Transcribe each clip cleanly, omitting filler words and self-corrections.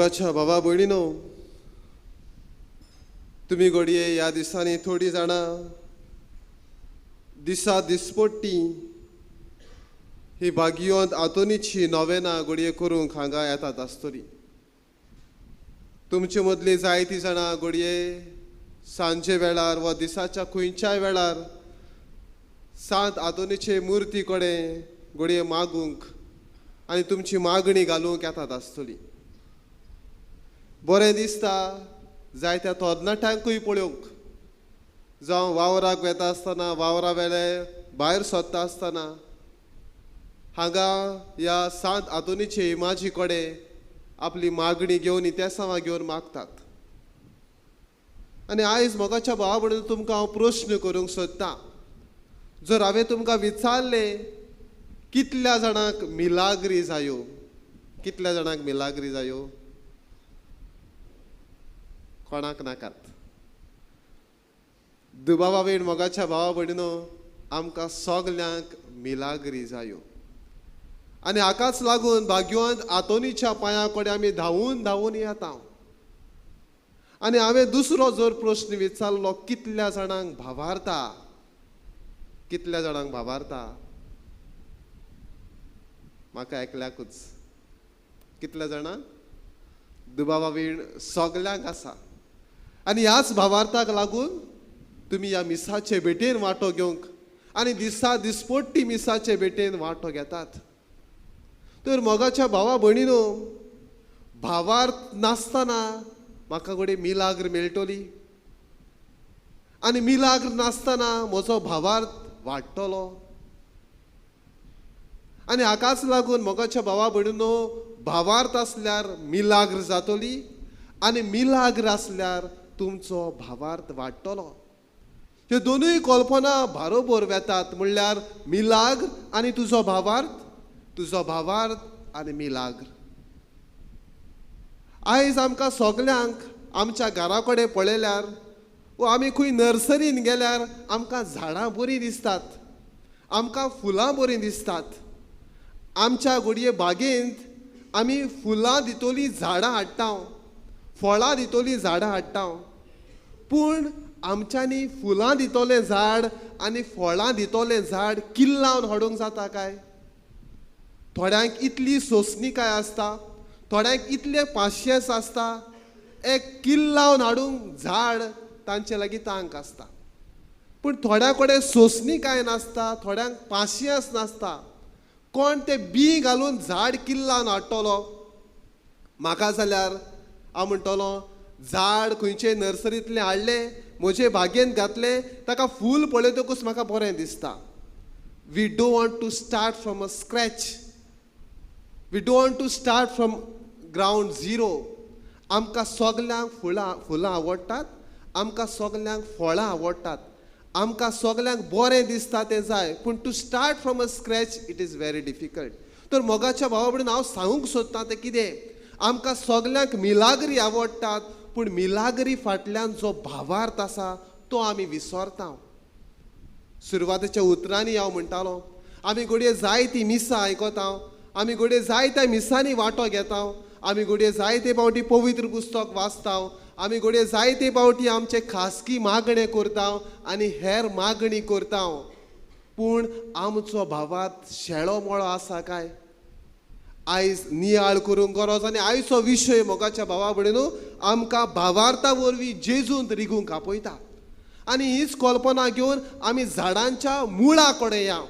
मोगाच्या भावा भयणीनो, तुमी घडये ह्या दिसांनी थोडीं जाणां दिसा दिसपट्टी ही भाग्यवंत आंतोनीची नोवेनां घडये करूंक हांगा येतात आसतली. तुमचे मदलीं जायतीं जाणां घडये सांजे वेळार वा दिसाच्या खंयच्याय वेळार सांत आंतोनीचे मुर्ती कडेन घडये मागूंक आनी तुमची मागणी घालूंक येतात आसतली. बरें दिसता जायत्या तरणाट्यांकूय पळोवंक, जावं वावराक वेता आसतना, वावरा वेले भायर सरता आसतना हांगा ह्या सांत आंतोनीचे इमाजी कडेन आपली मागणी घेवन इतिहासां घेवन मागतात. आनी आयज मोगाच्या भावा भयणीनो, तुमकां हांव प्रश्न करूंक सोदतां. जर हांवें तुमकां विचारलें कितल्या जाणांक मिलाग्री जायो, कितल्या जाणांक मिलाग्री जायो? कोणाक नाकात. दुबावा वेळ मोगाच्या भावा भयणीनो, आमकां सगल्यांक मिलाग्री जायो. आनी हाकाच लागून भाग्यवंत आंतोनीच्या पांया कडेन आमी धांवून धांवून येता. आनी हांवें दुसरो जर प्रश्न विचारलो, कितल्या जाणांक भावार्ता, कितल्या जाणांक भावार्ता? म्हाका एकल्याकूच. कितल्या जाणांक? दुबावा वीण सगल्यांक आसा. आनी ह्याच भावार्थाक लागून तुमी ह्या मिसाचे भेटेन वांटो घेवंक आनी दिसा दिसपट्टी मिसाचे भेटेन वांटो घेतात. तर मोगाच्या भावा भयणीनो, भावार्थ नासतना म्हाका घडये मिलाग्र मेळटली आनी मिलाग्र नासतना म्हजो भावार्थ वाडटलो. आनी हाकाच लागून मोगाच्या भावा भयणीनो, भावार्थ आसल्यार मिलाग्र जातली आनी मिलाग्र आसल्यार तुमचो भावार्थ वाडटलो. त्यो दोनूय कल्पना बारोबर वेतात, म्हणल्यार मिलाग्र आनी तुजो भावार्थ, तुजो भावार्थ आनी मिलाग्र. आयज आमकां सगल्यांक आमच्या घरा कडेन पळयल्यार वा आमी खंय नर्सरीन गेल्यार आमकां झाडां बरीं दिसतात, आमकां फुलां बरीं दिसतात. आमच्या घडये बागेंत आमी फुलां दितोली झाडां हाडटा, फळां दितोली झाडां हाडटा, पूण आमच्यांनी फुलां दितोलें झाड आनी फळां दितोलें झाड किल्लावन हाडूंक जाता काय? थोड्यांक इतली सोंसणीकाय आसता, थोड्यांक इतलें पाशियेंस आसता, एक किल्लावन हाडूंक झाड तांचे लागीं तांक आसता. पूण थोड्या कडेन सोंसणीकाय नासता, थोड्यांक पाशियेंस नासता. कोण ते बी घालून झाड किल्लावन हाडटलो? म्हाका जाल्यार हांव म्हणटलो, झाड खंयचे नर्सरींतलें हाडलें, म्हजे बागेंत घातलें, ताका फूल पळयतकूच म्हाका बरें दिसता. We don't want to start from a scratch, we don't want to start from ground zero. आमकां सगल्यांक फुलां आवडटात, आमकां सगल्यांक फळां आवडटात, आमकां सगल्यांक बरें दिसता तें जाय, पूण to start from a scratch it is very difficult. तर मोगाच्या भावा कडेन हांव सांगूंक सोदतां तें कितें, आमकां सगल्यांक मिलाग्री आवडटात, पूण मिलाग्री फाटल्यान जो भावार्थ आसा तो आमी विसरता. सुरवातेच्या उतरांनी हांव म्हणटालो, आमी घडये जायतीं मिसां आयकता, आमी घडये जायत्या मिसांनी वांटो घेता, आमी घडये जायते फावटी पवित्र पुस्तक वाचता, आमी घडये जायते फावटी आमचे खासगी मागणें करता आनी हेर मागणी करता, पूण आमचो भावार्थ शेळो मोळो आसा काय? आयज नियाळ करूंक गरज. आनी आयचो विशय मोगाच्या भावा भयणीनो, आमकां भावार्था वरवीं जेजूंत रिगूंक आपयता. आनी हीच कल्पना घेवन आमी झाडांच्या मुळा कडेन या.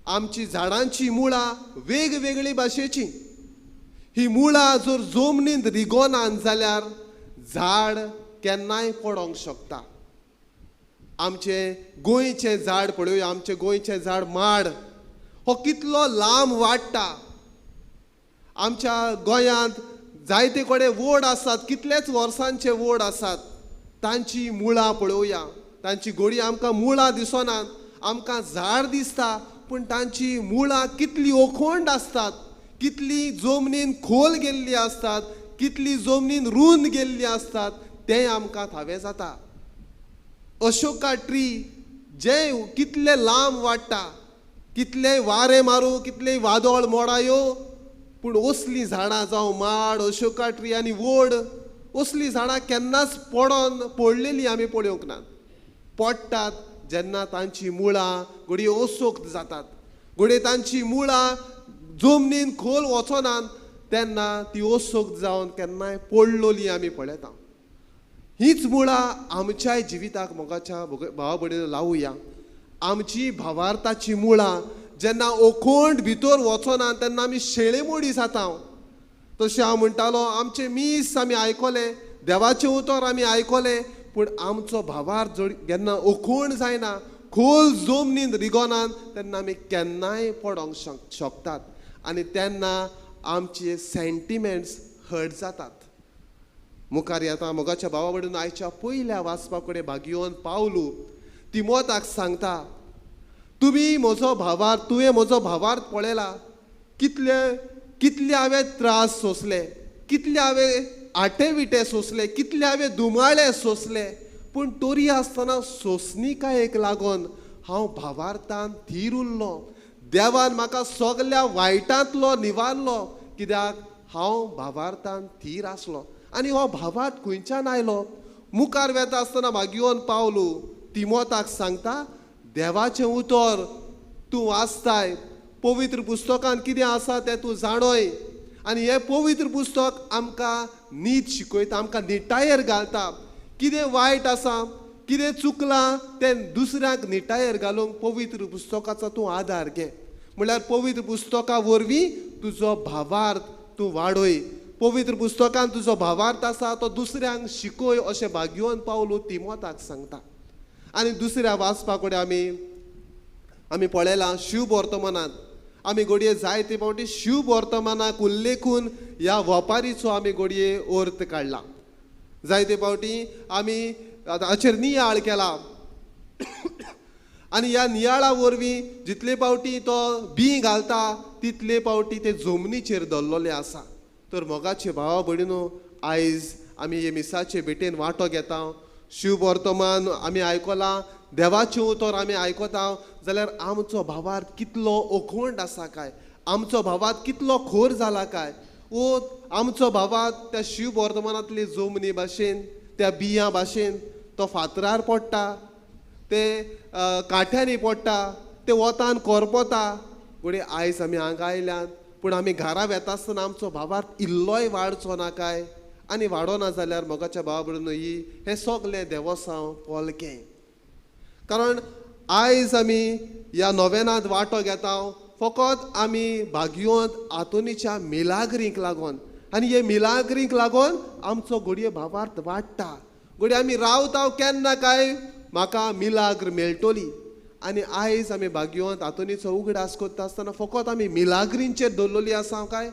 आमची झाडांची मुळां वेगवेगळी भाशेची. ही मुळां जर जमनींत रिगोनात जाल्यार झाड केन्नाय पडोंक शकता. आमचें गोंयचें झाड पळोवया, आमचें गोंयचें झाड माड हो कितलो लांब वाडटा. आमच्या गोंयांत जायते कडेन वड आसात, कितलेच वर्सांचे वड आसात, तांची मुळां पळोवया. तांची घोडी आमकां मुळां दिसनात, आमकां झाड दिसता, पूण तांची मुळां कितली ओखंड आसतात, कितली जमनीन खोल गेल्ली आसतात, कितली जमनीन रूंद गेल्ली आसतात, तें आमकां थावें जाता. अशोका ट्री जें कितलें लांब वाडटा, कितलें वारें मारूं, कितलें वादळ मोडायो, पूण असलीं झाडां जावं माड, अशोका ट्री आनी वड, असलीं झाडां केन्नाच पडोन पडलेलीं आमी पळोवंक नात. पडटात जेन्ना तांची मुळां घडये असोक्त जातात, घडये तांची मुळां जमनीन खोल वचनात, तेन्ना ती असोक्त जावन केन्नाय पडलोली आमी पळयता. हीच मुळां आमच्याय जिविताक मोगाच्या भावा भयणीन लावुया. आमची भावार्थाची मुळां जेन्ना ओखोंड भितर वचना तेन्ना आमी शेळेमोडी जाता. तशें हांव म्हणटालो, आमचें मीस आमी आयकलें, देवाचें उतर आमी आयकलें, पूण आमचो भावार्थ जेन्ना ओखोंड जायना, खोल जमनीन रिगोनात, तेन्ना आमी केन्नाय पडोंक शकतात आनी तेन्ना आमचे सेंटिमेंट्स हर्ट जातात. मुखार येता मोगाच्या भावा कडेन आयच्या पयल्या वाचपा कडेन भागयोवन पावलू तिमोताक सांगता, तुमी म्हजो भावार्थ, तुवें म्हजो भावार्थ पळयला, कितले कितले हांवें त्रास सोंसले, कितले हांवें आटे विटे सोंसले, कितले हांवें दुमाळे सोंसले, पूण तरी आसतना सोंसणिकायेक लागून हांव भावार्थान थीर उरलो. देवान म्हाका सगल्या वायटांतलो निवारलो, कित्याक हांव भावार्थान थीर आसलो. आनी हो भावार्थ खंयच्यान आयलो? मुखार वेता आसतना भागयोवन पावलू तिमोताक सांगता, देवाचें उतर तूं वाचताय, पवित्र पुस्तकान कितें आसा तें तूं जाणोय, आनी हें पवित्र पुस्तक आमकां नीत शिकयता, आमकां निटायेर घालता. कितें वायट आसा, कितें चुकलां तें दुसऱ्यांक निटायेर घालूंक पवित्र पुस्तकाचो तूं आदार घे. म्हणल्यार पवित्र पुस्तका वरवीं तुजो भावार्थ तूं वाडय, पवित्र पुस्तकान तुजो भावार्थ आसा तो दुसऱ्यांक शिकय, अशें भागयोवन पावलू तिमोताक सांगता. आनी दुसऱ्या वाचपा कडेन आमी पळयलां शुभ वर्तमानांत, आमी घडये जायते फावटी शुभ वर्तमानाक उल्लेखून ह्या वपारीचो आमी घडये अर्थ काडला. जायते फावटी आमी हाचेर नियाळ केला आनी ह्या नियाळा वरवीं जितले फावटी तो बी घालता तितले फावटी ते जमनीचेर दवरलेले आसा. तर मोगाचे भावा भयणीनो, आयज आमी हे मिसाचे भेटेन वांटो घेता, शुभ वर्तमान आमी आयकलां, देवाचें उतर आमी आयकता, जाल्यार आमचो भावार्थ कितलो ओखोंड आसा काय, आमचो भावार्थ कितलो खोर जाला काय, ओ आमचो भावार्थ त्या शुभ वर्तमानांतली जमनी भाशेन, त्या बियां भाशेन तो फातरार पडटा, ते कांठ्यांनी पडटा, ते वतान करपता. घडये आयज आमी हांगा आयल्यात, पूण आमी घरा वेता आसतना आमचो भावार्थ इल्लोय वाडचो ना काय? आनी वाडोना जाल्यार मोगाच्या भावा भयणीनो, ही हें सगलें देवसांव पोलकें. कारण आयज आमी ह्या नोवेनांत वांटो घेता फकत आमी भागयोंत आतोनीच्या मिलाग्रींक लागून, आनी हे मिलाग्रींक लागून आमचो घडये भावार्थ वाडटा. घडये आमी रावता केन्ना काय म्हाका मिलाग्र मेळटली, आनी आयज आमी भागयोंत आतोनीचो उगडास करता आसतना फकत आमी मिलाग्रींचेर दवरलेली आसा काय?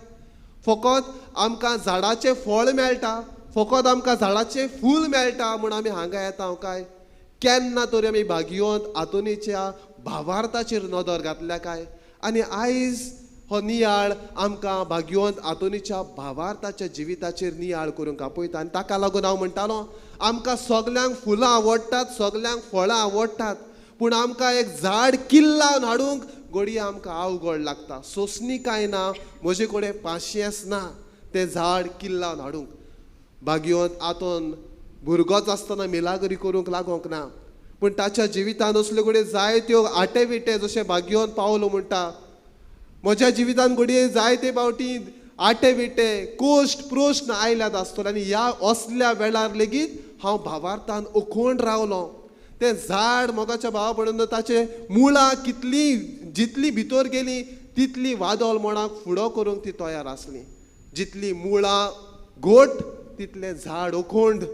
फकत आमकां झाडाचें फळ मेळटा, फकत आमकां झाडाचें फूल मेळटा म्हूण आमी हांगा येता काय? केन्ना तरी आमी भागयोंत आतोनीच्या भावार्थाचेर नदर घातल्या काय? आनी आयज हो नियाळ आमकां भागयोंत आतोनीच्या भावार्थाच्या जिविताचेर नियाळ करूंक आपयता. आनी ताका लागून हांव म्हणटालो, आमकां सगल्यांक फुलां आवडटात, सगल्यांक फळां आवडटात, पूण आमकां एक झाड किल्लावन हाडूंक घडये आमकां अवघड लागता. सोंसणीकाय ना, म्हजे कडेन पाशियेंस ना तें झाड किल्लावन हाडूंक. भागयोंत आतोन भुरगोच आसतना मिलागरी करूंक लागोंक ना, पूण ताच्या जिवितान असल्यो घडये जायत्यो आटे विटे, जशें भागयोन पावलो म्हणटा, म्हज्या जिवितान घडये जायते फावटी आटे विटे, कोश्ट प्रश्न आयल्यात आसतले, आनी ह्या असल्या वेळार लेगीत हांव भावार्थान ओखोंड रावलो. तें झाड मोगाच्या भावा पडून ताचे मुळां कितली जितली भितर गेली तितली वादळ मोडाक फुडो करूंक ती तयार आसली. जितली मुळां घोट तितलें झाड ओखोंड,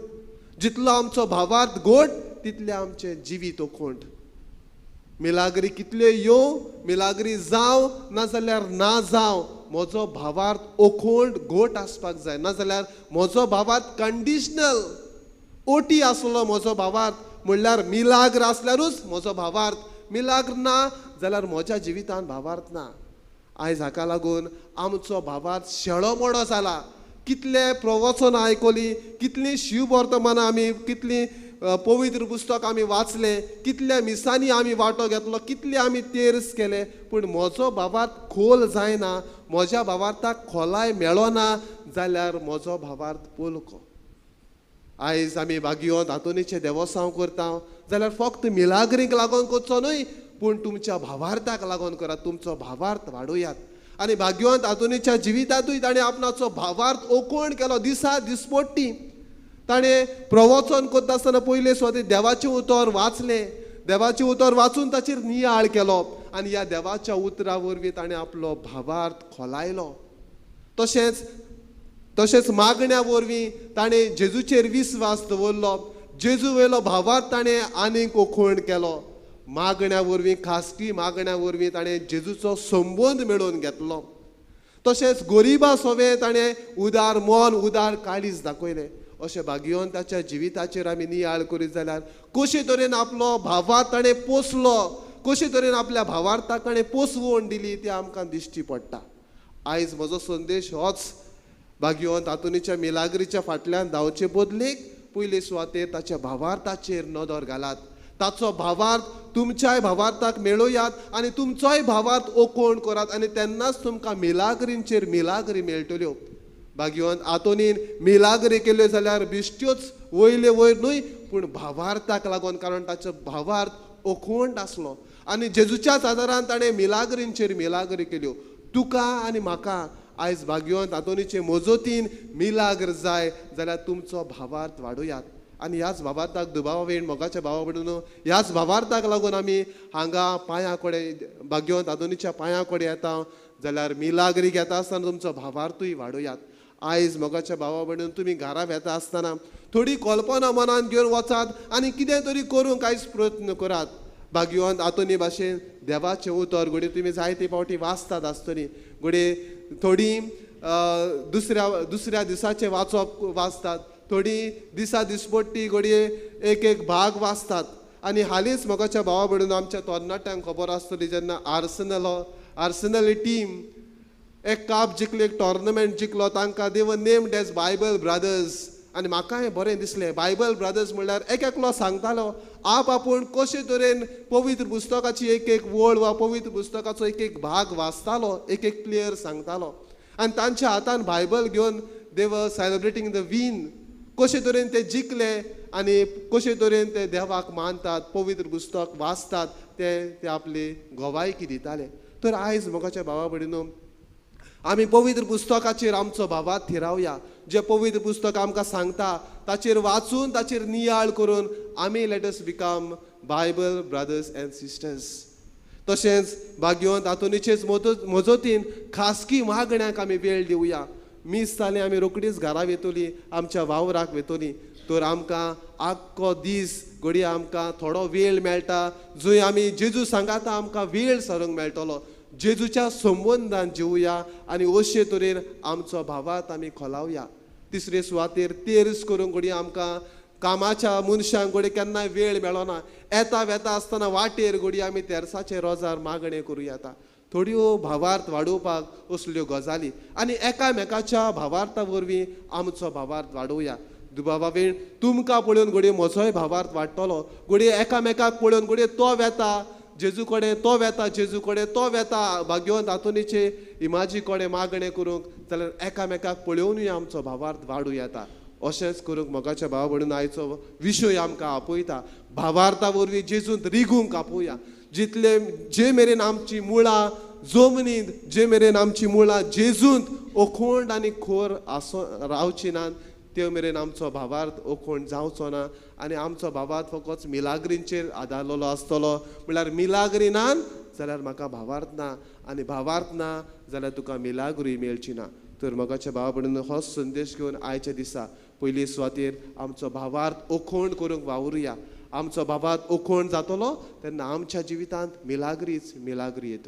जितलो आमचो भावार्थ घोट तितलें आमचें जिवीत ओखोंड. मिलाग्री कितल्यो येवं, मिलाग्री जावं नाजाल्यार ना जावं, म्हजो भावार्थ ओखोंड घोट आसपाक जाय. नाजाल्यार म्हजो भावार्थ कंडिशनल ओटी आसलो म्हजो भावार्थ, म्हणल्यार मिलाग्र आसल्यारूच म्हजो भावार्थ, मिलाग्र ना जाल्यार म्हज्या जिवितान भावार्थ ना. आयज हाका लागून आमचो भावार्थ शेळो मोडो जाला. कितले प्रवचनां आयकली, कितलीं शिव वर्तमानां आमी, कितलीं पवित्र पुस्तक आमी वाचलें, कितल्या मिसांनी आमी वांटो घेतलो, कितले आमी तेर्स केले, पूण म्हजो भावार्थ खोल जायना, म्हज्या भावार्थाक खोलाय मेळना जाल्यार म्हजो भावार्थ पोलको. आयज आमी भाग्यवंत आंतोनीचें देवोसांव करता जाल्यार फक्त मिलाग्रींक लागून करचो न्हय, पूण तुमच्या भावार्थाक लागून करात, तुमचो भावार्थ वाडोयात. आनी भाग्यवंत आंतोनीच्या जिवितांतूय ताणें आपणाचो भावार्थ ओकोण केलो. दिसा दिसपट्टी ताणें प्रवचन करता आसतना पयले सुवातेर देवाचें उतर वाचलें, देवाचें उतर वाचून ताचेर नियाळ केलो आनी ह्या देवाच्या उतरा वरवीं ताणें आपलो भावार्थ खोलायलो. तशेंच तशेंच मागण्या वरवीं ताणें जेजूचेर विस्वास दवरलो, जेजू वयलो भावार्थ ताणें आनीक ओखोण केलो. मागण्या वरवीं, खासगी मागण्या वरवीं ताणें जेजूचो संबंद मेळोवन घेतलो. तशेंच गरिबा सोवें ताणें उदार मन, उदार काळीज दाखयलें. अशें भाग्यवंताच्या जिविताचेर आमी नियाळ करीत जाल्यार कशे तरेन आपलो भावार्थ ताणें पोसलो, कशे तरेन आपल्या भावार्थाक ताणें पोसवण दिली ती आमकां दिश्टी पडटा. आयज म्हजो संदेश होच, भाग्यवंत आंतोनीच्या मिलाग्रीच्या फाटल्यान धांवचे बदलेक पयले सुवातेर ताच्या भावार्थाचेर नदर घालात. ताचो भावार्थ तुमच्याय भावार्थाक मेळोयात आनी तुमचोय भावार्थ ओकोण करात आनी तेन्नाच तुमकां मिलाग्रींचेर मिलाग्री मेळटल्यो. भाग्यवंत आंतोनीन मिलाग्री केल्यो जाल्यार बेश्ट्योच वयले वयर न्हय, पूण भावार्थाक लागून, कारण ताचो भावार्थ ओखोंड आसलो आनी जेजूच्याच आदारान ताणें मिलाग्रींचेर मिलाग्री केल्यो. तुका आनी म्हाका आयज भाग्यवंत आंतोनीचे मजतीन मिलाग्र जाय जाल्यार तुमचो भावार्थ वाडोयात. आनी ह्याच भावार्थाक दुबावा वेण मोगाच्या भावा भयणीनो, ह्याच भावार्थाक लागून आमी हांगा पांयां कडेन भाग्यवंत आंतोनीच्या पांयां कडेन येता जाल्यार मिलाग्री घेता आसतना तुमचो भावार्थूय वाडोयात. आयज मोगाच्या भावा भयणीनो, तुमी घरा वेता आसतना थोडी कल्पना मनान घेवन वचात आनी कितें तरी करूंक आयज प्रयत्न करात. भाग्यवंत आंतोनी भाशेन देवाचें उतर घडये तुमी जायते फावटी वाचतात आसतली, घडये थोडी दुसऱ्या दिसाचें वाचप वाचतात, थोडी दिसा दिसपट्टी घडये एक एक भाग वाचतात. आनी हालींच मोगाच्या भावा भयणीनो, आमच्या तरणाट्यांक खबर आसतली जेन्ना आर्सनल टीम एक काप जिखली, एक टोर्नामेंट जिखलो, तांकां they were named as Bible brothers. आनी म्हाका हें बरें दिसलें. बायबल ब्रदर्स म्हणल्यार एक एकलो सांगतालो आप आपूण कशे तरेन पवित्र पुस्तकाची एक एक वळ वा पवित्र पुस्तकाचो एक एक भाग वाचतालो, एक एक प्लेयर सांगतालो आनी तांच्या हातान बायबल घेवन they were celebrating the win, कशे तरेन ते जिखले आनी कशे तरेन ते देवाक मानतात, पवित्र पुस्तक वाचतात, ते आपली गवायकी दिताले. तर आयज मोगाच्या भावा भयणीनो, आमी पवित्र पुस्तकाचेर आमचो भावार्थ थिरावया. जें पवित्र पुस्तक आमकां सांगता ताचेर वाचून ताचेर नियाळ करून आमी let us become Bible brothers and sisters. तशेंच भाग्यवंत आंतोनीचेच मजतीन खासगी मागण्याक आमी वेळ दिवया. मीस जालें आमी रोखडीच घरा वेतली, आमच्या वावराक वेतली, तर आमकां आख्खो दीस घडये आमकां थोडो वेळ मेळटा जंय आमी जेजू सांगाता आमकां वेळ सारूंक मेळटलो. जेजूच्या संबंदान जिवया आनी अशे तरेन आमचो भावार्थ आमी खोलावया. तिसरे सुवातेर तेर्स करूंक घडये आमकां कामाच्या मनशांक घडये केन्नाय वेळ मेळना, येता वेता आसतना वाटेर घडये आमी तेर्साचे रोजार मागणें करूं येता. थोड्यो भावार्थ वाडोवपाक असल्यो गजाली आनी एकामेकाच्या भावार्था वरवीं आमचो भावार्थ वाडोवया. दुबावा वेळ तुमकां पळोवन घडये म्हजोय भावार्थ वाडटलो, घडये एकामेकाक पळोवन घडये तो वेता जेजू कडेन, तो वेता जेजू कडेन, तो वेता भाग्यवंत आंतोनीचे इमाजी कडेन मागणें करूंक जाल्यार एकामेकाक पळोवनूय आमचो भावार्थ वाडूं येता. अशेंच करूंक मोगाच्या भावा भयणीनो, आयचो विशय आमकां आपयता. भावार्था वरवीं जेजूंत रिगूंक आपोवया. जितले जे मेरेन आमची मुळां जमनींत, जे मेरेन आमची मुळां जेजूंत ओखोंड आनी खोर आसो रावची नात, त्यो मेरेन आमचो भावार्थ ओखोंड जावचो ना आनी आमचो भावार्थ फकत मिलाग्रींचेर आदारलेलो आसतलो. म्हणल्यार मिलाग्री ना जाल्यार म्हाका भावार्थ ना आनी भावार्थ ना जाल्यार तुका मिलाग्रूय मेळची ना. तर मोगाच्या भावा भयणीनो, होच संदेश घेवन आयच्या दिसा पयली सुवातेर आमचो भावार्थ ओखोंड करूंक वावरुया. आमचो भावार्थ ओखोंड जातलो तेन्ना आमच्या जिवितांत मिलाग्रीच मिलाग्री येत.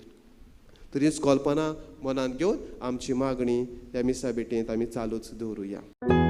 तरीच कल्पना मनांत घेवन आमची मागणी ह्या मिसा भेटेंत आमी चालूच दवरुया.